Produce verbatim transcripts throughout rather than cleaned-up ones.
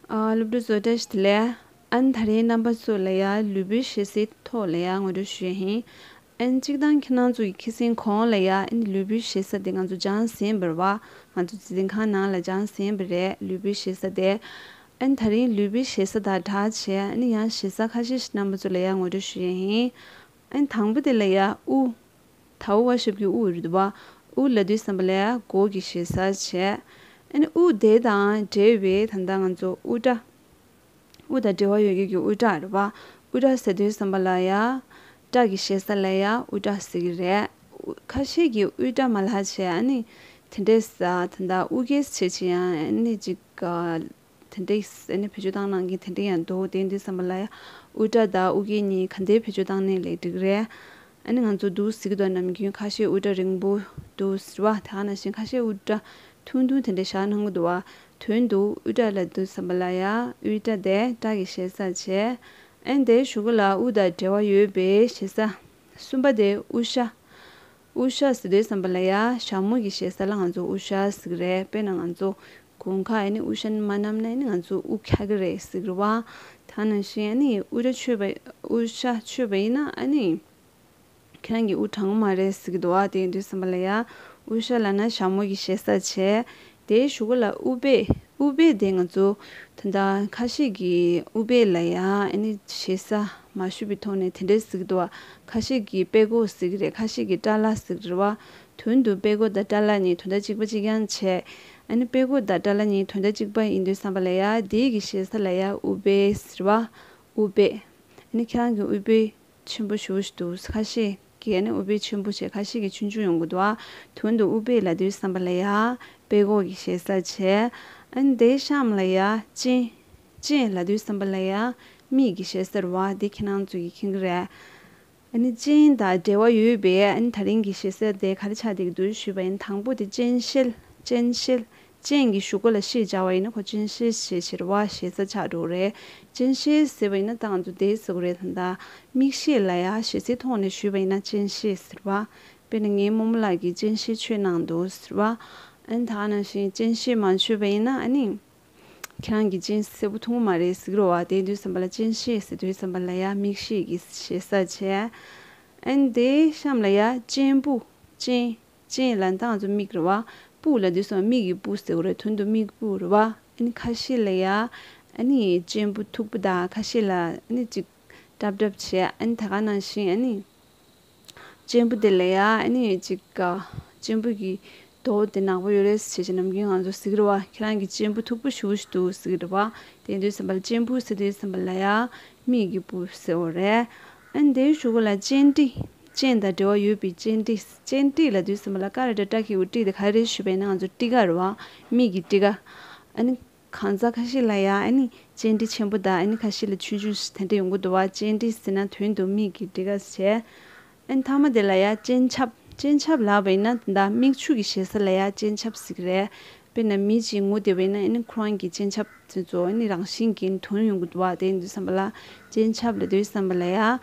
ཨ། སློབ་ཕྲུག་ཚོ་བཀྲ་ཤིས་བདེ་ལེགས། ཨ་ནི་དེ་རིང་རྣམ་པ་ཚོ་ལ་ཡ་ལུས་པོའི་ཞེ་སའི་ཐོག་ལ་ཡ་ངོ་སྤྲོད་ཞུ་ཡ་ཡིན། ཨ་ནི་གཅིག་དང་ཁྱེད་རང་ཚོ་གི་ཁ་སང་གོང་ལ་ཡ་ཨ་ནི་ལུས་པོའི་ཞེ་ས་དེ་ང་ཚོ་སྦྱངས་ཟིན་པ་རེད་བ། ང་ཚོ་འཛིན་ཁང་ནང་ལ་སྦྱངས་ཟིན་པ་རེད། ལུས་པོའི་ཞེ་ས་དེ། ཨ་ནི་དེ་རིང་ལུས་པོའི་ཞེ་ས་དང་སྦྲགས་བྱས་ཨ་ནི་ཡང་ཞེ་ས་ཁ་ཤས་ཤིག་རྣམ་པ་ཚོ་ལ་ཡ་ངོ་སྤྲོད་ཞུ་ཡ་ཡིན། ཨ་ནི་དང་པོ་དེ་ལ་ཡ་དབུ། ད་དབུ་བ་ཞབས་ཀྱུ་དབུ་རེད་བ། དབུ་ལབ་དུས་ཙམ་པ་ལ་ཡ་མགོ་གི་ཞེ་ས་བྱས། ཨ་ནི་དབུ་དེ་དང་འབྲེལ་བའི་ད་ལྟ་ང་ཚོ་དབུ་སྐྲ། དབུ་དང་འབྲེལ་བ་ཡོད་མཁན་གྱི་དབུ་སྐྲ་རེད་བ། དབུ་སྐྲ་ཟེར་དུས་ཙམ་པ་ལ་ཡ། སྐྲ་གི་ཞེ་ས་ལ་ཡ་དབུ་སྐྲ་ཟེར་གྱི་རེད། ཁ་ཤས་ཀྱིས་དབུ་སྐྲ་མ་ལབ་བྱས་ཨ་ནི། དེ་འདྲས་ད་ལྟ་དབུ་སྐྲ་བྱས་བྱས་ཡང་ཨ་ནི་ཅིག་དེ་འདྲས་ཨ་ནི་བེད་སྤྱོད་བཏང་གནང་མཁན་དེ་འདྲས་ཡང་འདུག་དེ་ཡིན་དུས་ཙམ་པ་ལ་ཡ། དབུ་སྐྲ་དང་དབུ་སྐྲ་གཉིས་ག་འདྲས་བེད་སྤྱོད་བཏང་ནའང་ལེགས་འགྲིག་རེད། ཨ་ནི་ང་ཚོ་འདུག་ཟེར་གྱི་འདུག་ནམ་རྒྱུན་ཁ་ཤས་དབུ་སྐྲ་རིང་པོ་འདུག་ཟེར་བ། དེ་ག་ནང་བཞིན་ཁ་ཤས་དབུ་སྐྲ་ཐུང་ཐུང་དེ་འདྲས་བཞག་གནང་གི་འདུག་བ། དོན་དུ་དབུ་སྐྲ་ལབ་དུས་ཙམ་པ་ལ་ཡ་དབུ་སྐྲ་དེ་སྐྲ་གི་ཞེ་ས་བྱས། ཨ་ནི་དེའི་གཞུག་གུ་ལ་དབུ་དང་འབྲེལ་བ་ཡོད་པའི་ཞེ་ས། གསུམ་པ་དེ་དབུ་ཞྭ། དབུ་ཞྭ་ཟེར་དུས་ཙམ་པ་ལ་ཡ་ཞྭ་མོ་གི་ཞེ་ས་ལ་ང་ཚོ་དབུ་ཞྭ་ཟེར་གི་རེད། དཔེར་ན་ང་ཚོ་དགུན་ཁ་ཨ་ནི་དབུ་ཞྭ་མ་བསྣམས་ན་ཨ་ནི་ང་ཚོ་དབུ་འཁྱག་གི་རེད་ཟེར་གི་རེད་བ། ད་ནང་བཞིན་ཨ་ནི་དབུ་སྐྲ་ཆོད་པ། དབུ་ཞྭ་ཆོད་པ་ཡིན་ན་ཨ་ནི་ཁྱེད་རང་གི་དབུ་གྲང་མ་རེད་ཟེར་གི་འདུག་བ། དེ་ཡིན་དུས་ཙམ་པ་ལ་ཡ་དབུ་ཞྭ་ལབ་ན་ཞྭ་མོ་གི་ཞེ་ས་བྱས། དེའི་གཞུག་གུ་ལ་དབུ་སྦས། དབུ་སྦས་དེ་ང་ཚོ་ད་ལྟ་ཁ་ཤས་ཀྱིས་དབུ་སྦས་ལ་ཡ་ཨ་ནི་ཞེ་ས་མ་ཞུ་བའི་ཐོག་ནས་དེ་འདྲས་ཟེར་གྱི་འདུག་བ། ཁ་ཤས་ཀྱིས་དཔྲལ་མགོ་ཟེར་གྱི་རེད། ཁ་ཤས་ཀྱིས་སྐྲ་ལག་ཟེར་གྱི་རེད་བ། དོན་དུ་དཔྲལ་མགོ་དང་སྐྲ་ལག་གཉིས་དོན་དག་གཅིག་པ་གཅིག་རྐྱང་བྱས། ཨ་ནི་དཔྲལ་མགོ་དང་སྐྲ་ལག་གཉིས་དོན་དག་གཅིག་པ་ཡིན་དུས་ཙམ་པ་ལ་ཡ་དེའི་གི་ཞེ་ས་ལ་ཡ་དབུ་སྦས་ཟེར་བ། དབུ་སྦས། ཨ་ནི་ཁྱེད་རང་གི་དབུ་སྦས་ཆེན་པོ་ཞེ་པོ་ཞིག་འདུག་ཁ་ཤས་ཀྱིས་ཨ་ནི་དབུ་སྦས་ཆེན་པོ་བྱས། ཁ་ཤས་ཀྱིས་ཆུང་ཆུང་ཡོང་གི་འདུག་ཨ། དོན་དུ་དབུ་སྦས་ལབ་དུས་ཙམ་པ་ལ་ཡ་དཔྲལ་མགོ་གི་ཞེ་ས་བྱས། ཨ་ནི་དེའི་གཤམ་ལ་ཡ་སྤྱན། སྤྱན་ལབ་དུས་ཙམ་པ་ལ་ཡ་མིག་གི་ཞེ་ས་རེད་བ། འདི་ཁྱེད་རང་ཚོ་གིས་མཁྱེན་གྱི་རེད། ཨ་ནི་སྤྱན་དང་འབྲེལ་བ་ཡོད་པའི་ཨ་ནི་ད་རིང་གི་ཞེ་ས་དེ་ག་རེ་ཆགས་བསྡད་ཀྱི་འདུག་ཞུས་པ་ཡིན། དང་པོ་དེ་སྤྱན་ཤེལ། སྤྱན་ཤེལ། སྤྱན་གྱི་གཞུག་གུ་ལ་ཤེལ་སྦྱར་བ་ཡིན་ན་ཁོ་སྤྱན་ཤེལ་ཞེས་བྱ་བ་ཞེ་ས་ཆགས་འགྲོ་གི་རེད། སྤྱན་ཤེལ་ཟེར་བ་ཡིན་ན་ད་ང་ཚོ་དེ་ཟེར་གྱི་རེད། ད་ལྟ་མིག་ཤེལ་ལ་ཡ་ཞེ་སའི་ཐོག་ནས་ཞུས་པ་ཡིན་ན་སྤྱན་ཤེལ་ཟེར་བ། དཔེར་ན་ངའི་རྨོ་མོ་ལགས་ཀྱིས་སྤྱན་ཤེལ་མཆོད་གནང་འདུག་ཟེར་བ། ཨ་ནི་ད་ག་ནང་བཞིན་སྤྱན་ཤེལ་མ་མཆོད་པ་ཡིན་ན་ཨ་ནི། ཁྱེད་རང་གི་སྤྱན་སེར་པོ་མཐོང་གི་མ་རེད་ཟེར་གྱི་རེད་བ། དེ་དུས་ཙམ་པ་ལ་སྤྱན་ཤེལ་ཟེར་དུས་ཙམ་པ་ལ་ཡ་མིག་ཤེལ་གྱི་ཞེ་ས་བྱས། ཨ་ནི་དེའི་གཤམ་ལ་ཡ་སྤྱན་ཕུ། སྤྱན། སྤྱན་ལབ་ན་ད་ང་ཚོ་མིག་རེད་བ། ཕུ་ལབ་དུས་ཙམ་པ་མིག་གི་ཕུ་ཟེར་གྱི་རེད། དོན་དུ་མིག་ཕུ་རེད་བ། ཨ་ནི་ཁ་ཤས་ལ་ཡ་ཨ་ནི་སྤྱན་ཕུ་མཐུག་པོ་དང་ཁ་ཤས་ལ་ཨ་ནི་ཅིག་སྲབ་སྲབ་བྱས། ཨ་ནི་ད་ག་ནང་བཞིན་ཨ་ནི། སྤྱན་ཕུ་དེ་ལ་ཡ་ཨ་ནི་ཅིག་ག་སྤྱན་ཕུ་གི་རྡོ་དེ་ནག་པོ་ཡོད་རེད་ཟེར་བྱས་ནམ་རྒྱུན་ང་ཚོ་ཟེར་གྱི་རེད་བ། ཁྱེད་རང་གི་སྤྱན་ཕུ་མཐུག་པོ་ཞེ་པོ་ཞིག་འདུག་ཟེར་གྱི་རེད་བ། དེ་དུས་ཙམ་པ་ལ་སྤྱན་ཕུ་ཟེར་དུས་ཙམ་པ་ལ་ཡ་མིག་གི་ཕུ་ཟེར་བ་རེད། ཨ་ནི་དེའི་གཞུག་གུ་ལ་སྤྱན་དྲི། སྤྱན་དང་འབྲེལ་བ་ཡོད་པའི་སྤྱན་དྲི། སྤྱན་དྲི་ལབ་དུས་ཙམ་པ་ལ་ཀ་ར་བཏགས་སྐྲ་གི་གུ་དྲི་དེ་ག་རེ་ཞུས་པ་ཡིན་ན་ང་ཚོ་སྤྲི་དཀར་རེད་བ། མིག་གི་སྤྲི་དཀར། ཨ་ནི། གང་ཟག་ཁ་ཤས་ལ་ཡ་ཨ་ནི་སྤྱན་དྲི་ཆེན་པོ་དང་ཨ་ནི་ཁ་ཤས་ལ་ཆུང་ཆུང་ཞིག་དེ་འདྲ་ཡོང་གི་འདུག་བ། སྤྱན་དྲི་ཟེར་ན་དོན་དུ་མིག་གི་སྤྲི་དཀར་བྱས། ཨ་ནི་མཐའ་མ་དེ་ལ་ཡ་སྤྱན་ཆབ། སྤྱན་ཆབ་ལབ་པ་ཡིན་ན་ད་མིག་ཆུ་གི་ཞེ་ས་ལ་ཡ་སྤྱན་ཆབ་ཟེར་གི་རེད། དཔེར་ན་མི་གཅིག་ངུ་བསྡད་པ་ཡིན་ན་ཨ་ནི་ཁོ་རང་གི་སྤྱན་ཆབ་དེ་ཚོ་ཨ་ནི་རང་བཞིན་གྱིས་འདོན་ཡོང་གི་འདུག་བ། དེ་ཡིན་དུས་ཙམ་པ་ལ་སྤྱན་ཆབ་ལབ་དུས་ཙམ་པ་ལ་ཡ་ཨ་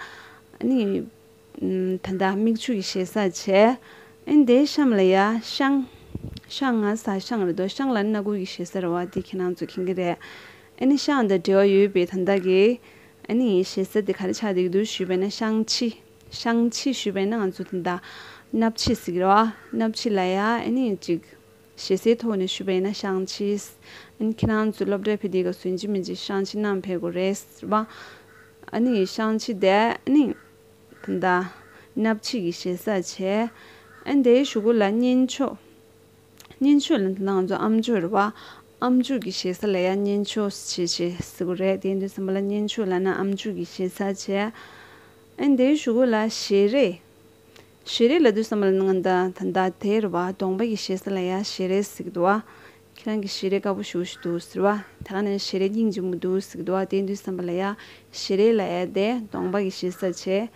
ནི། ད་ལྟ་མིག་ཆུ་གི་ཞེ་ས་བྱས། ཨ་ནི་དེའི་གཤམ་ལ་ཡ་བཤང་། བཤང་ང་ས་བཤང་རེད་དོ། བཤང་ལབ་ན་སྣ་ཁུག་གི་ཞེ་ས་རེད་བ། དེ་ཁྱེད་རང་ཚོ་མཁྱེན་གྱི་རེད། ཨ་ནི་བཤང་དང་འབྲེལ་བ་ཡོད་པའི་ད་ལྟ་གི་ཨ་ནི་ཞེ་ས་དེ་ག་རེ་ཆགས་བསྡད་ཀྱི་འདུག་ཞུས་པ་ཡིན་ན་བཤང་ཕྱི། བཤང་ཕྱི་ཞུས་པ་ཡིན་ན་ང་ཚོ་ད་ལྟ་སྣབས་ཕྱི་ཟེར་གྱི་རེད་བ། སྣབས་ཕྱི་ལ་ཡ་ཨ་ནི་ཅིག་ཞེ་སའི་ཐོག་ནས་ཞུས་པ་ཡིན་ན་བཤང་ཕྱི། ཨ་ནི་ཁྱེད་རང་ཚོ་སློབ་གྲྭར་ཕེབས་དུས་སྐབས་སུ་ཡིན་གཅིག་མིན་གཅིག་བཤང་ཕྱི་བསྣམས་ཕེབས་དགོས་རེད་ཟེར་བ། ཨ་ནི་བཤང་ཕྱི་དེ་ཨ་ནི་ད་ལྟ་སྣབས་ཕྱི་གི་ཞེ་ས་བྱས། ཨ་ནི་དེའི་གཞུག་གུ་ལ་གཉེན་མཆོག། གཉེན་མཆོག་ལབ་ན་ང་ཚོ་ཨམ་ཅོག་རེད་བ། ཨམ་ཅོག་གི་ཞེ་ས་ལ་ཡ་གཉེན་མཆོག་ཞེས་ཞེས་ཟེར་གྱི་རེད། དེ་ཡིན་དུས་ཙམ་པ་ལ་གཉེན་མཆོག་ལབ་ན་ཨམ་ཅོག་གི་ཞེ་ས་བྱས། ཨ་ནི་དེའི་གཞུག་གུ་ལ་ཞལ་རས། ཞལ་རས་ལབ་དུས་ཙམ་པ་ལ་ང་ད་ད་ལྟ་དེ་རེད་བ། གདོང་པ་གི་ཞེ་ས་ལ་ཡ་ཞལ་རས་ཟེར་གྱི་འདུག་བ། ཁྱེད་རང་གི་ཞལ་རས་དཀར་པོ་ཞེ་པོ་ཞིག་འདུག་ཟེར་བ། དེ་ག་ནས་ཞལ་རས་སྙིང་རྗེ་མོ་འདུག་ཟེར་གྱི་འདུག་བ། དེ་ཡིན་དུས་ཙམ་པ་ལ་ཡ་ཞལ་རས་ལབ་ཡ་དེ་གདོང་པ་གི་ཞེ་ས་བྱས།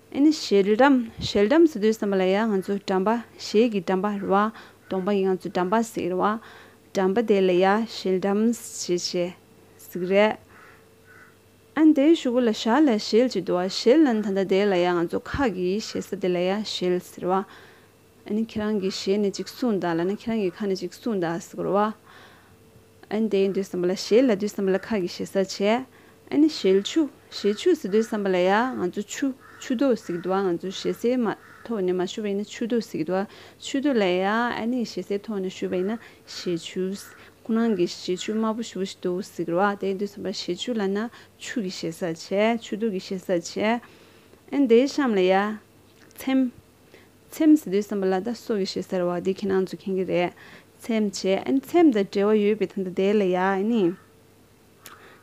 ཨ་ནི་ཞལ་གྲམ། ཞལ་གྲམ་ཟེར་དུས་ཙམ་པ་ལ་ཡ་ང་ཚོ་གྲམ་པ་ཞལ་གྱི་གྲམ་པ་རེད་བ། གདོང་པ་གི་ང་ཚོ་གྲམ་པ་ཟེར་གྱི་རེད་བ། གྲམ་པ་དེ་ལ་ཡ་ཞལ་གྲམ་ཞེས་ཞེས་ཟེར་གྱི་རེད། ཨ་ནི་དེའི་གཞུག་གུ་ལ་ཞལ་ལ་ཞལ་གྱི་འདུག་བ། ཞལ་ལབ་ན་ད་ལྟ་དེ་ལ་ཡ་ང་ཚོ་ཁ་གི་ཞེ་ས་དེ་ལ་ཡ་ཞལ་ཟེར་བ། ཨ་ནི་ཁྱེད་རང་གི་ཞལ་ནས་ཅིག་གསུངས་དང་ལབ་ན་ཁྱེད་རང་གི་ཁ་ནས་ཅིག་གསུངས་དང་ཟེར་གྱི་རེད་བ། ཨ་ནི་དེ་ཡིན་དུས་ཙམ་པ་ལ་ཞལ་ལབ་དུས་ཙམ་པ་ལ་ཁ་གི་ཞེ་ས་བྱས། ཨ་ནི་ཞལ་ཆུ། ཞལ་ཆུ་ཟེར་དུས་ཙམ་པ་ལ་ཡ་ང་ཚོ་ཆུ་ཆུ་ཏོག་ཟེར་གྱི་འདུག་བ། ང་ཚོ་ཞེ་སའི་མ་ཐོག་ནས་མ་ཞུས་པ་ཡིན་ན་ཆུ་ཏོག་ཟེར་གྱི་འདུག་བ། ཆུ་ཏོག་ལ་ཡ་ཨ་ནི་ཞེ་སའི་ཐོག་ནས་ཞུས་པ་ཡིན་ན་ཞལ་ཆུ། ཁོ་རང་གི་ཞལ་ཆུ་དམར་པོ་ཞེ་པོ་ཞིག་འདུག་ཟེར་གྱི་རེད་བ། དེ་ཡིན་དུས་ཙམ་པ་ཞལ་ཆུ་ལབ་ན་ཆུ་གི་ཞེ་ས་བྱས། ཆུ་ཏོག་གི་ཞེ་ས་བྱས། ཨ་ནི་དེའི་གཤམ་ལ་ཡ་ཚེམས། ཚེམས་ཟེར་དུས་ཙམ་པ་ལ་ད་སོ་གི་ཞེ་ས་རེད་བ། འདི་ཁྱེད་རང་ཚོ་མཁྱེན་གྱི་རེད། ཚེམས་བྱས། ཨ་ནི་ཚེམས་དང་འབྲེལ་བ་ཡོད་པའི་ད་ལྟ་དེ་ལ་ཡ་ཨ་ནི་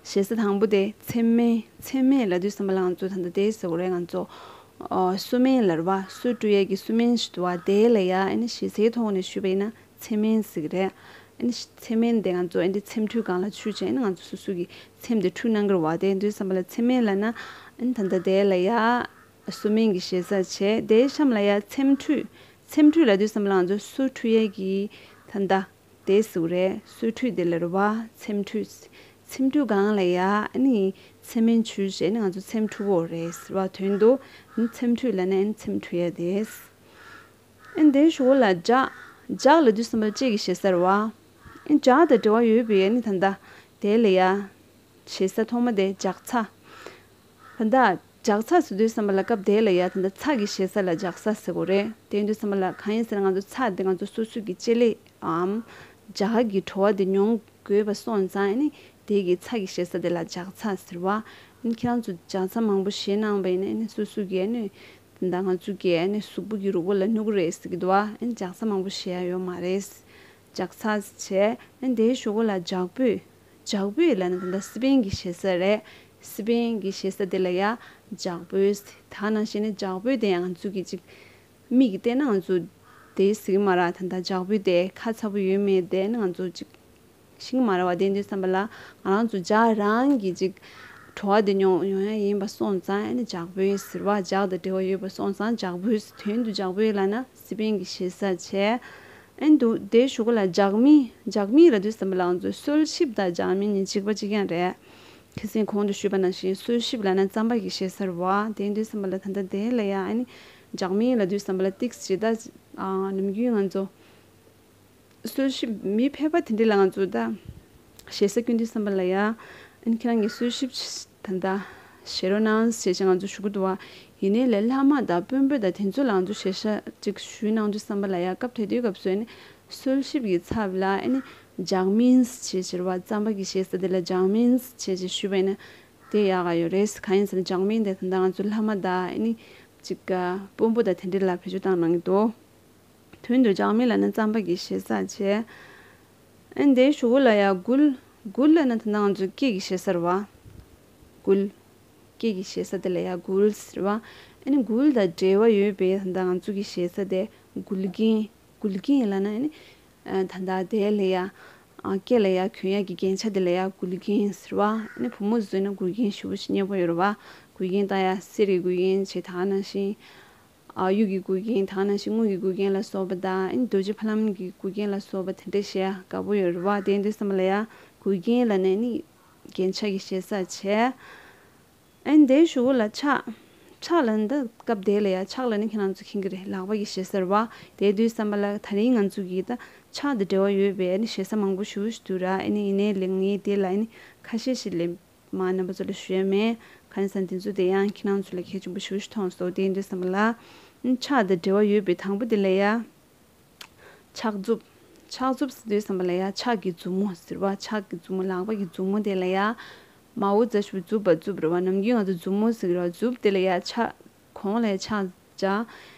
ཞེ་ས་དང་པོ་དེ་ཚེམས་སྨན། ཚེམས་སྨན་ལབ་དུས་ཙམ་པ་ལ་ང་ཚོ་ད་ལྟ་དེ་ཟེར་དགོས་རེད། ང་ཚོ་ཨ་གསོལ་སྨན་ལབ་རེད་བ། གསོལ་བཀྲུ་ཡས་ཀྱི་གསོལ་སྨན་ཞིག་འདུག་བ། དེ་ལ་ཡ་ཨ་ནི་ཞེ་སའི་ཐོག་ནས་ཞུས་པ་ཡིན་ན་ཚེམས་སྨན་ཟེར་གྱི་རེད། ཨ་ནི་ཚེམས་སྨན་དེ་ང་ཚོ་ཨ་ནི་ཚེམ་འཕྲུ་སྒང་ལ་འཁྱུ་བྱས། ཨ་ནི་ང་ཚོ་སོ་སོ་གི་ཚེམས་དེ་འཁྲུ་གནང་གི་རེད་བ། དེ་ཡིན་དུས་ཙམ་པ་ལ་ཚེམས་སྨན་ལབ་ན་ཨ་ནི་ད་ལྟ་དེ་ལ་ཡ་གསོལ་སྨན་གྱི་ཞེ་ས་བྱས། དེའི་གཤམ་ལ་ཡ་ཚེམ་འཕྲུ། ཚེམ་འཕྲུ་ལབ་དུས་ཙམ་པ་ལ་ང་ཚོ་གསོལ་འཁྲུ་ཡས་ཀྱི་ད་ལྟ་དེ་ཟེར་གྱི་རེད། གསོལ་འཁྲུ་དེ་ལབ་རེད་བ། ཚེམ་འཕྲུ། ཚེམ་འཕྲུ་སྒང་ལ་ཡ་ཨ་ནི་ཚེམས་སྨན་འཁྱུ་བྱས་ནས་ང་ཚོ་ཚེམ་འཁྲུ་གི་ཡོད་རེད་ཟེར་བ། དོན་དུ་ཨ་ནི་ཚེམ་འཕྲུ་ལབ་ན་ཨ་ནི་ཚེམ་འཁྲུ་ཡས་དེ། ཨ་ནི་དེའི་གཞུག་ལ་ལྗགས། ལྗགས་ལབ་དུས་ཙམ་པ་ལ་ལྕེ་གི་ཞེ་ས་རེད་བ། ཨ་ནི་ལྗགས་དང་འབྲེལ་བ་ཡོད་པའི་ཨ་ནི་ད་ལྟ་དེ་ལ་ཡ་ཞེ་ས་ཐོག་མ་དེ་ལྗགས་ཚ། ད་ལྟ་ལྗགས་ཚ་ཟེར་དུས་ཙམ་པ་ལ་སྐབས་དེ་ལ་ཡ་ད་ལྟ་ཚ་གི་ཞེ་ས་ལ་ལྗགས་ཚ་ཟེར་དགོས་རེད། དེ་ཡིན་དུས་ཙམ་པ་ལ་གང་ཡིན་ཟེར་ན་ང་ཚོ་ཚ་དེ་ང་ཚོ་སོ་སོ་གི་ལྕེ་ལེ་འམ་ལྗགས་ཀྱི་བྲོ་བ་དེ་མྱོང་དགོས་པ་སོང་ཙང་ཨ་ནི་དེ་གི་ཚ་གི་ཞེ་ས་དེ་ལ་ལྗགས་ཚ་ཟེར་བ། ཨ་ནི་ཁྱེད་རང་ཚོ་ལྗགས་ཚ་མང་པོ་བཞེས་གནང་བ་ཡིན་ན་ཨ་ནི་སོ་སོ་གི་ཨ་ནི་ད་ལྟ་ང་ཚོ་གི་ཨ་ནི་གཟུགས་པོ་གི་རུས་པ་ལ་ནུས་ཀྱི་རེད་ཟེར་གྱི་འདུག་བ། ཨ་ནི་ལྗགས་ཚ་མང་པོ་བཞེས་ཡ་ཡོད་མ་རེད། ལྗགས་ཚ་བྱས། ཨ་ནི་དེའི་གཞུག་གུ་ལ་ལྗགས་པོད། ལྗགས་པོད་ལབ་ན་ད་ལྟ་སི་པན་གྱི་ཞེ་ས་རེད། སི་པན་གྱི་ཞེ་ས་དེ་ལ་ཡ་ལྗགས་པོད། ད་ནང་བཞིན་ནི་ལྗགས་པོད་དེ་ཡང་ང་ཚོ་གི་ཅིག་མིག་གིས་བལྟས་ན་ང་ཚོ་དེ་གཟིགས་མ་རེད། ད་ལྟ་ལྗགས་པོད་དེ་ཁ་ཚ་པོ་ཡོད་མེད་དེ་ནི་ང་ཚོ་ཅིག་ཤེས་ཀྱི་མ་རེད་བ། དེ་དུས་ཙམ་པ་ལ་ང་རང་ཚོ་ལྗགས་རང་གི་ཅིག་བྲོ་བ་དེ་མྱོང་མྱོང་ཡ་ཡིན་པ་སོང་ཙང་ཨ་ནི་ལྗགས་པོད་ཟེར་བ། ལྗགས་དང་འབྲེལ་བ་ཡོད་པ་སོང་ཙང་ལྗགས་པོད། དོན་དུ་ལྗགས་པོད་ལབ་ན་སི་པན་གྱི་ཞེ་ས་བྱས། ཨ་ནི་འདུག་དེའི་གཞུག་གུ་ལ་ལྗགས་མིག། ལྗགས་མིག་ལབ་དུས་ཙམ་པ་ལ་ང་ཚོ་གསོལ་ཞིབ་དང་ལྗགས་མིག་གཉིས་གཅིག་པ་གཅིག་རྐྱང་རེད། ཁ་སང་གོང་དུ་ཞུས་པ་ནང་བཞིན་གསོལ་ཞིབ་ལབ་ན་རྩམ་པ་གི་ཞེ་ས་རེད་བ། དེ་དུས་ཙམ་པ་ལ་ད་ལྟ་དེ་ལ་ཡ་ཨ་ནི་ལྗགས་མིག་ལབ་དུས་ཙམ་པ་ལ་ཏིག་ཙམ་ད་ནམ་རྒྱུན་ང་ཚོ་གསོལ་ཞིབ་མི་ཕལ་པ་དེ་འདྲ་ལ་ང་ཚོ་ད་ཞེ་ས་སྐྱོན་དུས་ཙམ་པ་ལ་ཡ་ཨ་ནི་ཁྱེད་རང་གི་གསོལ་ཞིབ་ད་ལྟ་བྱེད་རོགས་གནང་ཞེས་ང་ཚོ་ཞུ་གི་འདུག་བ། ཡིན་ནའི་ལས་ལྷག་མ་དང་དཔོན་པོ་དང་དེ་ཚོ་ལ་ང་ཚོ་ཞེ་ས་ཅིག་ཞུས་གནང་དུས་ཙམ་པ་ལ་ཡ་སྐབས་དེ་དུས་སྐབས་སུ་ཨ་ནི་གསོལ་ཞིབ་ཀྱི་ཚབ་ལ་ཨ་ནི་ལྗགས་མིག་ཅེས་བྱ་བ། རྩམ་པ་གི་ཞེ་ས་དེ་ལ་ལྗགས་མིག་ཅེས་བྱ་ཞུས་པ་ཡིན་ན་དེ་ཡག་ག་ཡོད་རེད། གང་ཡིན་ཟེར་ན་ལྗགས་མིག་དེ་ད་ལྟ་ང་ཚོ་ལྷག་མ་དང་ཨ་ནི་ཅིག་དཔོན་པོ་དང་དེ་འདྲ་ལ་བེད་སྤྱོད་བཏང་གནང་གི་འདུག་དོན་དུ་ལྗགས་མིག་ལབ་ན་རྩམ་པ་གི་ཞེ་ས་བྱས། ཨ་ནི་དེའི་གཞུག་གུ་ལ་ཡ་མགུལ། མགུལ་ལབ་ན་ད་ལྟ་ང་ཚོ་སྐེ་གི་ཞེ་ས་རེད་བ། མགུལ། སྐེ་གི་ཞེ་ས་དེ་ལ་ཡ་མགུལ་ཟེར་བ། ཨ་ནི་མགུལ་དང་འབྲེལ་བ་ཡོད་པའི་ད་ལྟ་ང་ཚོ་གི་ཞེ་ས་དེ་མགུལ་རྒྱན། མགུལ་རྒྱན་ལབ་ན་ཨ་ནི་ད་ལྟ་དེ་ལ་ཡ་སྐེ་ལ་ཡ་གོན་ཡ་གི་རྒྱན་ཆ་དེ་ལ་ཡ་མགུལ་རྒྱན་ཟེར་བ། ཨ་ནི་བུ་མོ་ཚོ་ཡིན་ན་མགུལ་རྒྱན་ཞེ་པོ་ཞིག་མཉེས་པོ་ཡོད་རེད་བ། མགུལ་རྒྱན་བཏགས་ཡ་གསེར་གྱི་མགུལ་རྒྱན་བྱས། ད་ནང་བཞིན་ཨ་གཡུ་གི་མགུལ་རྒྱན། ད་ནང་བཞིན་དངུལ་གྱི་མགུལ་རྒྱན་ལ་སོགས་པ་དང་ཨ་ནི་རྡོ་རྗེ་ཕ་ལམ་གྱི་མགུལ་རྒྱན་ལ་སོགས་པ་དེ་འདྲ་བཞེས་ཡ་དགའ་པོ་ཡོད་རེད་བ། དེ་ཡིན་དུས་ཙམ་པ་ལ་ཡ་མགུལ་རྒྱན་ལབ་ནས་ནི་རྒྱན་ཆ་གི་ཞེ་ས་བྱས། ཨ་ནི་དེའི་གཞུག་གུ་ལ་ཕྱག་ཕྱག་ལབ་ན་ད་སྐབས་དེ་ལ་ཡ་ཕྱག་ལབ་ན་ཁྱེད་རང་ཚོ་མཁྱེན་གྱི་རེད། ལག་པ་གི་ཞེ་ས་རེད་བ། དེ་དུས་ཙམ་པ་ལ་ད་རིང་ང་ཚོ་གི་ད་ཕྱག་དང་འབྲེལ་བ་ཡོད་པའི་ཨ་ནི་ཞེ་ས་མང་པོ་ཞེ་པོ་ཞིག་འདུག་ར། ཨ་ནི་ཡིན་ནའི་ལས་ངས་དེ་ལ་ཨ་ནི་ཁ་ཤས་ཤིག་ལས་མ་རྣམ་པ་ཚོ་ལ་ཞུ་ཡ་མེད། གང་ཡིན་ཟེར་ན་དེ་ཚོ་དེ་ཡང་ཁྱེད་རང་ཚོ་ལ་གལ་ཆེན་པོ་ཞེ་པོ་ཞིག་མཐོང་སོང་། དེ་ཡིན་དུས་ཙམ་པ་ལ་ཨ་ནི་ཕྱག་དང་འབྲེལ་བ་ཡོད་པའི་དང་པོ་དེ་ལ་ཡ་ཕྱག་མཛུབ། ཕྱག་མཛུབ་ཟེར་དུས་ཙམ་པ་ལ་ཡ་ཕྱག་གི་མཛུབ་མོ་ཟེར་བ། ཕྱག་གི་མཛུབ་མོ། ལག་པ་གི་མཛུབ་མོ་དེ་ལ་ཡ་མའོ་ཙ་ཞུ་མཛུབ་པ་མཛུབ་རེད་བ། ནམ་རྒྱུན་ང་ཚོ་མཛུབ་མོ་ཟེར་གི་རེད་བ། མཛུབ་དེ་ལ་ཡ་ཕྱག་གོང་ལ་ཡ་ཕྱག་བྱ། ཨ་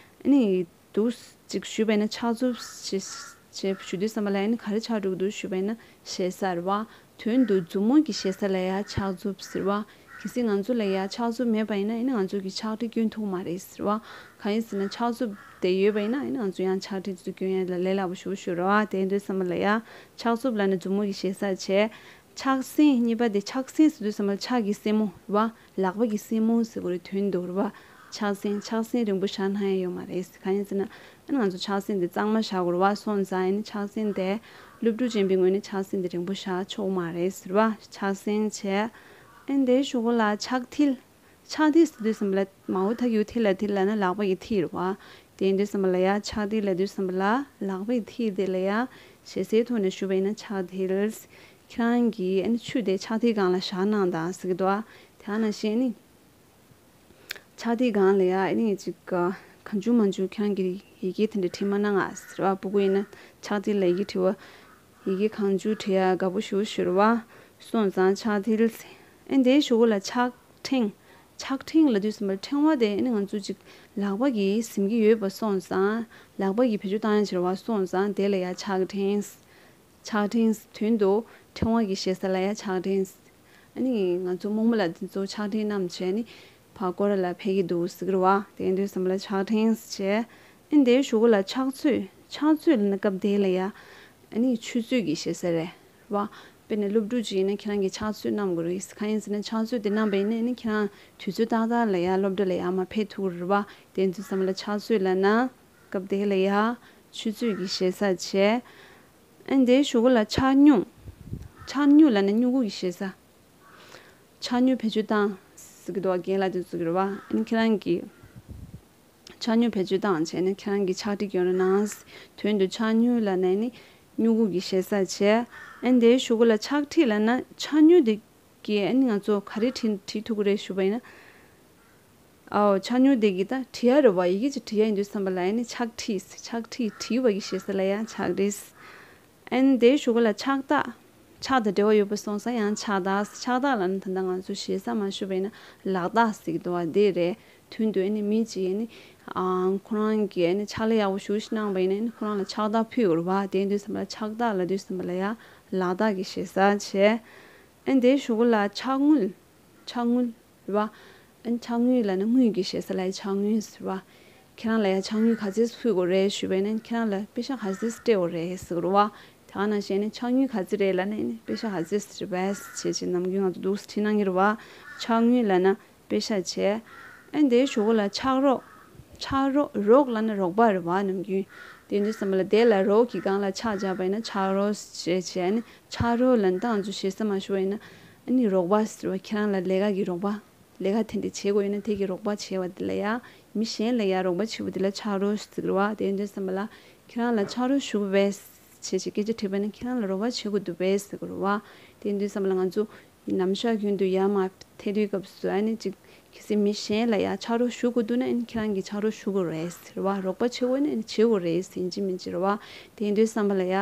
ནི་འདུག་ཅིག་ཞུས་པ་ཡིན་ན་ཕྱག་མཛུབ་ཞེས་ཞེས་ཞུ་དུས་ཙམ་པ་ལ་ཡ་ནི་ག་རེ་ཆགས་འགྲོ་གི་འདུག་ཞུས་པ་ཡིན་ན་ཞེ་ས་རེད་བ། དོན་དུ་མཛུབ་མོ་གི་ཞེ་ས་ལ་ཡ་ཕྱག་མཛུབ་ཟེར་བ། གལ་སྲིད་ང་ཚོ་ལ་ཡ་ཕྱག་མཛུབ་མེད་པ་ཡིན་ན་ཨ་ནི་ང་ཚོ་གི་ཕྱག་བྲིས་སྐྱོན་ཐུབ་མ་རེད་ཟེར་བ། གང་ཡིན་ཟེར་ན་ཕྱག་མཛུབ་དེ་ཡོད་པ་ཡིན་ན་ཨ་ནི་ང་ཚོ་ཡང་ཕྱག་བྲིས་དེ་ཚོ་སྐྱོན་ཡ་ལ་ལས་སླ་པོ་ཞེ་པོ་ཞིག་རེད་བ། དེ་ཡིན་དུས་ཙམ་པ་ལ་ཡ་ཕྱག་མཛུབ་ལབ་ན་མཛུབ་མོ་གི་ཞེ་ས་བྱས། ཕྱག་སེན་གཉིས་པ་དེ། ཕྱག་སེན་ཟེར་དུས་ཙམ་པ་ལ་ཕྱག་གི་སེན་མོ་རེད་བ། ལག་པ་གི་སེན་མོ་ཟེར་དགོས་རེད། དོན་དུ་རེད་བ། ཕྱག་སེན། ཕྱག་སེན་རིང་པོ་བཞག་སྣང་ཡ་ཡོད་མ་རེད། གང་ཡིན་ཟེར་ན་ཨ་ནི་ང་ཚོ་ཕྱག་སེན་དེ་གཙང་མ་བཞག་དགོས་རེད་བ། སོང་ཙང་ཨ་ནི་ཕྱག་སེན་དེ་སློབ་ཕྲུག་ཅན་པའི་ངོས་ནས་ཕྱག་སེན་དེ་རིང་པོ་བཞག་ཆོག་མ་རེད་ཟེར་བ། ཕྱག་སེན་བྱས། ཨ་ནི་དེའི་གཞུག་གུ་ལ་ཕྱག་མཐིལ། ཕྱག་མཐིལ་ཟེར་དུས་ཙམ་པ་ལ་མའོ་ད་གི་མཐིལ་ལ་མཐིལ་ལབ་ན་ལག་པ་གི་མཐིལ་རེད་བ། དེ་ཡིན་དུས་ཙམ་པ་ལ་ཡ་ཕྱག་མཐིལ་ལབ་དུས་ཙམ་པ་ལ་ལག་པ་གི་མཐིལ་དེ་ལ་ཡ་ཞེ་སའི་ཐོག་ནས་ཞུས་པ་ཡིན་ན་ཕྱག་མཐིལ། ཁྱེད་རང་གིས་ཨ་ནི་ཆུ་དེ་ཕྱག་མཐིལ་སྒང་ལ་བཞག་གནང་དང་ཟེར་གྱི་འདུག་ཨ། དེ་ནང་བཞིན་ཨ་ནི་ཕྱག་མཐིལ་སྒང་ལ་ཡ་ཨ་ནི་ཅིག་གང་བྱུང་མང་བྱུང་ཁྱེད་རང་གིས་ཡི་གེ་དེ་འདྲ་བྲིས་མ་གནང་ཨ་ཟེར་བ། སྤུ་གུ་ཡིན་ན་ཕྱག་མཐིལ་ལ་ཡི་གེ་བྲིས་པ། ཡི་གེ་གང་བྱུང་བྲིས་ཡ་དགའ་པོ་ཞེ་པོ་ཞིག་རེད་བ། སོང་ཙང་ཕྱག་མཐིལ། ཨ་ནི་དེའི་གཞུག་གུ་ལ་ཕྱག་ཕྲེང་། ཕྱག་ཕྲེང་ལབ་དུས་ཙམ་པར་ཕྲེང་བ་དེ་ཨ་ནི་ང་ཚོ་ཅིག་ལག་པ་གིས་ཟིན་གྱི་ཡོད་པ་སོང་ཙང་། ལག་པ་གིས་བེད་སྤྱོད་བཏང་ཡ་བྱེད་པ་སོང་ཙང་དེ་ལ་ཡ་ཕྱག་ཕྲེང་། ཕྱག་ཕྲེང་། དོན་དུ་ཕྲེང་བ་གི་ཞེ་ས་ལ་ཡ་ཕྱག་ཕྲེང་། ཨ་ནི་ང་ཚོ་རྨོངས་པ་ལ་དེ་ཚོ་ཕྱག་ཕྲེང་བསྣམས་བྱས་ནི་ཕར་སྐོར་ར་ལ་ཕེབས་ཀྱི་འདུག་ཟེར་གྱི་རེད་བ། དེ་ཡིན་དུས་ཙམ་པ་ལ་ཕྱག་ཕྲེང་བྱས། ཨ་ནི་དེའི་གཞུག་གུ་ལ་ཕྱག་ཚོད། ཕྱག་ཚོད་ལབ་ན་སྐབས་དེ་ལ་ཡ་ཨ་ནི་ཆུ་ཚོད་ཀྱི་ཞེ་ས་རེད་བ། དཔེར་ན་སློབ་ཕྲུག་ཅིག་ཡིན་ན་ཁྱེད་རང་གིས་ཕྱག་ཚོད་བསྣམས་དགོས་རེད། གང་ཡིན་ཟེར་ན་ཕྱག་ཚོད་དེ་བསྣམས་པ་ཡིན་ན་ཨ་ནི་ཁྱེད་རང་དུས་ཚོད་ཏག་ཏག་ལ་ཡ་སློབ་གྲྭ་ལ་ཡར་མར་ཕེབས་ཐུབ་ཀྱི་རེད་བ། དེ་ཡིན་དུས་ཙམ་པ་ལ་ཕྱག་ཚོད་ལབ་ན་སྐབས་དེ་ལ་ཡ་ཆུ་ཚོད་ཀྱི་ཞེ་ས་བྱས། ཨ་ནི་དེའི་གཞུག་གུ་ལ་ཕྱག་སྨྱུག། ཕྱག་སྨྱུག་ལབ་ན་སྨྱུ་གུ་གི་ཞེ་ས། ཕྱག་སྨྱུག་བེད་སྤྱོད་བཏང་ཟེར་གྱི་འདུག་བ། རྒན་ལགས་དེ་ཚོ་གི་རེད་བ། ཨ་ནི་ཁྱེད་རང་གིས་ཕྱག་སྨྱུག་བེད་སྤྱོད་བཏང་བྱས་ནས་ཁྱེད་རང་གི་ཕྱག་བྲིས་སྐྱོན་རོགས་གནང་། དོན་དུ་ཕྱག་སྨྱུག་ལབ་ན་ནི་སྨྱུ་གུ་གི་ཞེ་ས་བྱས། ཨ་ནི་དེའི་གཞུག་གུ་ལ་ཕྱག་ཁྲིད་ལབ་ན་ཕྱག་སྨྱུག་དེ་གིས་ཨ་ནི་ང་ཚོ་ག་རེ་བྲིས་བྲིས་ཐུབ་ཀྱི་རེད་ཞུས་པ་ཡིན་ན། ཨའོ། ཕྱག་སྨྱུག་དེ་གིས་ད་བྲིས་ཡ་རེད་བ། ཡི་གེ་ཅིག་བྲིས་ཡ་ཡིན་དུས་ཙམ་པ་ལ་ཨ་ནི་ཕྱག་བྲིས། ཕྱག་བྲིས། བྲིས་པ་གི་ཞེ་ས་ལ་ཡ་ཕྱག་བྲིས། ཨ་ནི་དེའི་གཞུག་གུ་ལ་ཕྱག་རྟགས། ཕྱག་དང་འབྲེལ་བ་ཡོད་པ་སོང་ཙང་ཡང་ཕྱག་རྟགས། ཕྱག་རྟགས་ལབ་ན་ད་ལྟ་ང་ཚོ་ཞེ་ས་མ་ཞུས་པ་ཡིན་ན་ལག་རྟགས་ཟེར་གྱི་འདུག་བ། དེ་རེད། དོན་དུ་ཨ་ནི་མི་གཅིག་ཨ་ནི་ཨང་ཁོ་རང་གིས་ཨ་ནི་ཕྱག་ལས་ཡག་པོ་ཞེ་པོ་ཞིག་གནང་བ་ཡིན་ན་ཨ་ནི་ཁོ་རང་ལ་ཕྱག་རྟགས་ཕུལ་དགོས་རེད་བ། དེ་ཡིན་དུས་ཙམ་པ་ལ་ཕྱག་རྟགས་ལབ་དུས་ཙམ་པ་ལ་ཡ་ལག་རྟགས་ཀྱི་ཞེ་ས་བྱས། ཨ་ནི་དེའི་གཞུག་གུ་ལ་ཕྱག་དངུལ། ཕྱག་དངུལ་རེད་བ། ཨ་ནི་ཕྱག་དངུལ་ལབ་ན་དངུལ་གྱི་ཞེ་ས་ལ་ཡ་ཕྱག་དངུལ་ཟེར་བ། ཁྱེད་རང་ལ་ཡ་ཕྱག་དངུལ་ག་ཚོད་ཕུལ་དགོས་རེད་ཞུས་པ་ཡིན་ན་ཁྱེད་རང་ལ་པེ་ཤག་ག་ཚོད་སྤྲད་དགོས་རེད་ཟེར་གྱི་རེད་བ། དེ་ག་ནང་བཞིན་ཨ་ནི་ཕྱག་དངུལ་ག་ཚོད་རེད་ལབ་ན་ཨ་ནི་པེ་ཤག་ག་ཚོད་ཟེར་བས་བྱས་བྱས་ནམ་རྒྱུན་ང་ཚོ་འདུག་སེ་བྲིས་གནང་གི་རེད་བ། ཕྱག་དངུལ་ལབ་ན་པེ་ཤག་བྱས། ཨ་ནི་དེའི་གཞུག་གུ་ལ་ཕྱག་རོགས། ཕྱག་རོགས། རོགས་ལབ་ན་རོགས་པ་རེད་བ་ནམ་རྒྱུན། དེ་ཡིན་དུས་ཙམ་པ་ལ་དེ་ལ་རོགས་ཀྱི་སྒང་ལ་ཕྱག་བརྒྱབ་པ་ཡིན་ན་ཕྱག་རོགས་ཞེས་བྱས། ཨ་ནི་ཕྱག་རོགས་ལབ་ན་ད་ང་ཚོ་ཞེ་ས་མ་ཞུ་བ་ཡིན་ན་ཨ་ནི་རོགས་པ་ཟེར་བ། ཁྱེད་རང་ལ་ལས་ཀ་གི་རོགས་པ། ལས་ཀ་དེ་འདྲ་བྱེད་དགོས་ཡོད་ན་དེ་གི་རོགས་པ་བྱེད་པ་དེ་ལ་ཡ། མི་གཞན་ལ་ཡ་རོགས་པ་བྱེད་པ་དེ་ལ་ཕྱག་རོགས་ཟེར་གྱི་རེད་བ། དེ་ཡིན་དུས་ཙམ་པ་ལ་ཁྱེད་རང་ལ་ཕྱག་རོགས་ཞུ་དགོས་པས་བྱས་བྱས་སྐད་ཆ་དྲིས་པ་ཡིན་ན་ཁྱེད་རང་ལ་རོགས་པ་བྱེད་དགོས་འདུག་པས་ཟེར་གྱི་རེད་བ། དེ་ཡིན་དུས་ཙམ་པ་ལ་ང་ཚོ་ནམ་ཞག་རྒྱུན་དུ་ཡར་མར་ཐད་དུས་སྐབས་སུ་ཨ་ནི་ཅིག་གལ་སྲིད་མི་གཞན་ལ་ཡ་ཕྱག་རོགས་ཞུ་དགོས་འདུག་ན་ཨ་ནི་ཁྱེད་རང་གིས་ཕྱག་རོགས་ཞུ་དགོས་རེད་ཟེར་བ། རོགས་པ་བྱེད་དགོས་ན་ཨ་ནི་བྱེད་དགོས་རེད་ཟེར་ཡིན་གཅིག་མིན་གཅིག་རེད་བ། དེ་ཡིན་དུས་ཙམ་པ་ལ་ཡ་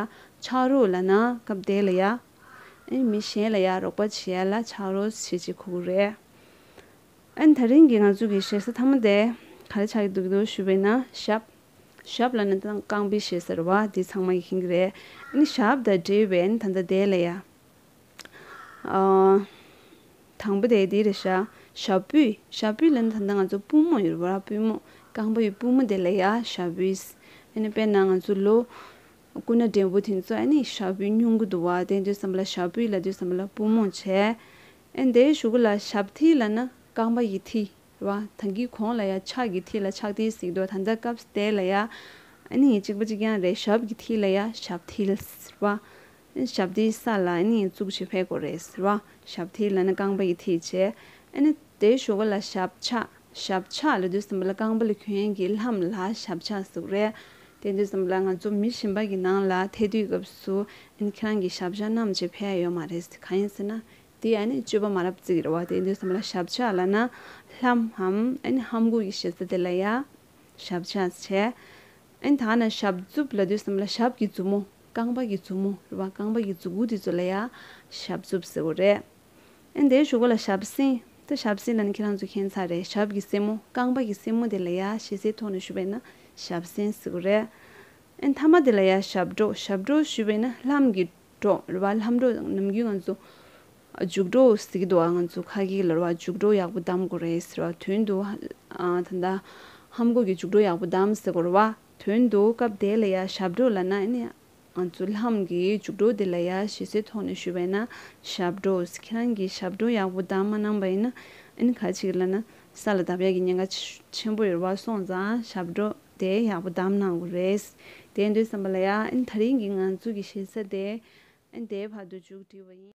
ཕྱག་རོགས་ལབ་ན་སྐབས་དེ་ལ་ཡ་ཨ་ནི་མི་གཞན་ལ་ཡ་རོགས་པ་བྱེད་ཡ་ལ་ཕྱག་རོགས་ཞེས་བྱེད་གོ་གི་རེད། ཨ་ནི་ད་རིང་གི་ང་ཚོ་གི་ཞེ་ས་མཐའ་མ་དེ་ག་རེ་ཆགས་ཀྱི་འདུག་འདུག་ཞུས་པ་ཡིན་ན་ཞབས། ཞབས་ལབ་ན་ད་རྐང་པའི་ཞེ་ས་རེད་བ། དེ་ཚང་མ་གིས་མཁྱེན་གྱི་རེད། ཨ་ནི་ཞབས་དང་འབྲེལ་བའི་ཨ་ནི་ད་ལྟ་དེ་ལ་ཡ། ཨ། དང་པོ་དེ་འདི་རེད་ཤག་ཞབས་སྤུས། ཞབས་སྤུས་ལབ་ན་ད་ལྟ་ང་ཚོ་པུས་མོ་ཡོད་རེད་བ། པུས་མོ། རྐང་པ་ཡི་པུས་མོ་དེ་ལ་ཡ་ཞབས་སྤུས། ཨ་ནི་དཔེར་ན་ང་ཚོ་ལོ། སྐུ་ན་བགྲེས་པོ་དེ་ཚོ་ཨ་ནི་ཞབས་སྤུས་ཉུང་གི་འདུག་བ། དེ་དུས་ཙམ་པ་ལ་ཞབས་སྤུས་ལབ་དུས་ཙམ་པ་ལ་པུས་མོ་བྱས། ཨ་ནི་དེའི་གཞུག་གུ་ལ་ཞབས་མཐིལ་ལབ་ན་རྐང་པ་ཡི་མཐིལ་རེད་བ། ད་གིན་གོང་ལ་ཡ་ཕྱག་གི་མཐིལ་ལ་ཕྱག་མཐིལ་ཟེར་གྱི་འདུག་ད་ལྟ་སྐབས་དེ་ལ་ཡ་ཨ་ནི་གཅིག་པ་གཅིག་རྐྱང་རེད། ཞབས་ཀྱི་མཐིལ་ལ་ཡ་ཞབས་མཐིལ་ཟེར་བ། ཨ་ནི་ཞབས་མཐིལ་ས་ལ་ཨ་ནི་བཙུགས་བྱས་ཕེབས་དགོས་རེད་ཟེར་བ། ཞབས་མཐིལ་ལབ་ན་རྐང་པ་ཡི་མཐིལ་བྱས། ཨ་ནི་དེའི་གཞུག་གུ་ལ་ཞབས་ཕྱག་ཞབས་ཕྱག་ལབ་དུས་ཙམ་པ་ལ་རྐང་པ་ལ་གྱོན་ཡས་ཀྱི་ལྷམ་ལ་ཞབས་ཕྱག་ཟེར་གྱི་རེད། དེ་དུས་ཙམ་པ་ལ་ང་ཚོ་མི་གཞན་པ་གི་ནང་ལ་ཐད་དུས་སྐབས་སུ་ཨ་ནི་ཁྱེད་རང་གིས་ཞབས་ཕྱག་བསྣམས་བྱས་ཕེབས་ཡ་ཡོད་མ་རེད། གང་ཡིན་ཟེར་ན་དེ་ཨ་ནི་སྤྱོད་པ་མ་རབས་བརྩི་གི་རེད་བ། དེ་དུས་ཙམ་པ་ལ་ཞབས་ཕྱག་ལབ་ན་ལྷམ་འམ་ཨ་ནི་ལྷམ་གོག་གི་ཞེ་ས་དེ་ལ་ཡ་ཞབས་ཕྱག་བྱས། ཨ་ནི་ད་ནི་ཞབས་མཛུབ་ལབ་དུས་ཙམ་པ་ལ་ཞབས་ཀྱི་མཛུབ་མོ། རྐང་པ་གི་མཛུབ་མོ་རེད་བ། རྐང་པ་གི་མཛུབ་གུ་དེ་ཚོ་ལ་ཡ་ཞབས་མཛུབ་ཟེར་གྱི་རེད། ཨ་ནི་དེའི་གཞུག་གུ་ལ་ཞབས་སེན། ད་ཞབས་སེན་ལབ་ན་ཁྱེད་རང་ཚོ་མཁྱེན་ཚར་རེད། ཞབས་ཀྱི་སེན་མོ། རྐང་པ་གི་སེན་མོ་དེ་ལ་ཡ་ཞེ་སའི་ཐོག་ནས་ཞུས་པ་ཡིན་ན་ཞབས་སེན་ཟེར་གྱི་རེད། ཨ་ནི་མཐའ་མ་དེ་ལ་ཡ་ཞབས་སྒྲོག་ཞབས་སྒྲོག་ཞུས་པ་ཡིན་ན་ལྷམ་གྱི་སྒྲོག་རེད་བ། ལྷམ་སྒྲོག་ནམ་རྒྱུན་ང་ཚོ་མཇུག་སྒྲོག་ཟེར་གྱི་འདུག་བ། ང་ཚོ་ཁ་སྐད་ལ་རེད་བ། མཇུག་སྒྲོག་ཡག་པོ་བསྡམ་དགོས་རེད་ཟེར་བ། དོན་དུ་ཨ་ད་ལྟ་ལྷམ་གོག་གི་མཇུག་སྒྲོག་ཡག་པོ་བསྡམ་ཟེར་དགོས་རེད་བ། དོན་དུ་སྐབས་དེ་ལ་ཡ་ཞབས་སྒྲོག་ལབ་ན་ཨ་ནི་ང་ཚོ་ལྷམ་གྱི་མཇུག་སྒྲོག་དེ་ལ་ཡ་ཞེ་སའི་ཐོག་ནས་ཞུས་པ་ཡིན་ན་ཞབས་སྒྲོག་ཁྱེད་རང་གིས་ཞབས་སྒྲོག་ཡག་པོ་བསྡམས་མ་གནང་པ་ཡིན་ན་ཨ་ནི་ག་ཅིག་ལབ་ན་ས་ལ་བརྡབ་ཡག་གི་ཉེན་ཁ་ཆེ་ཆེན་པོ་ཡོད་རེད་བ། སོང་ཙང་ཞབས་སྒྲོག་དེ་ཡག་པོ་བསྡམས་གནང་དགོས་རེད། དེ་ཡིན་དུས་ཙམ་པ་ལ་ཡ་ཨ་ནི་ད་རིང་གི་ང་ཚོ་གི་ཞེ་ས་དེ་ཨ་ནི་དེའི་བར་དུ་མཇུག་སྒྲིལ་བ་ཡིན།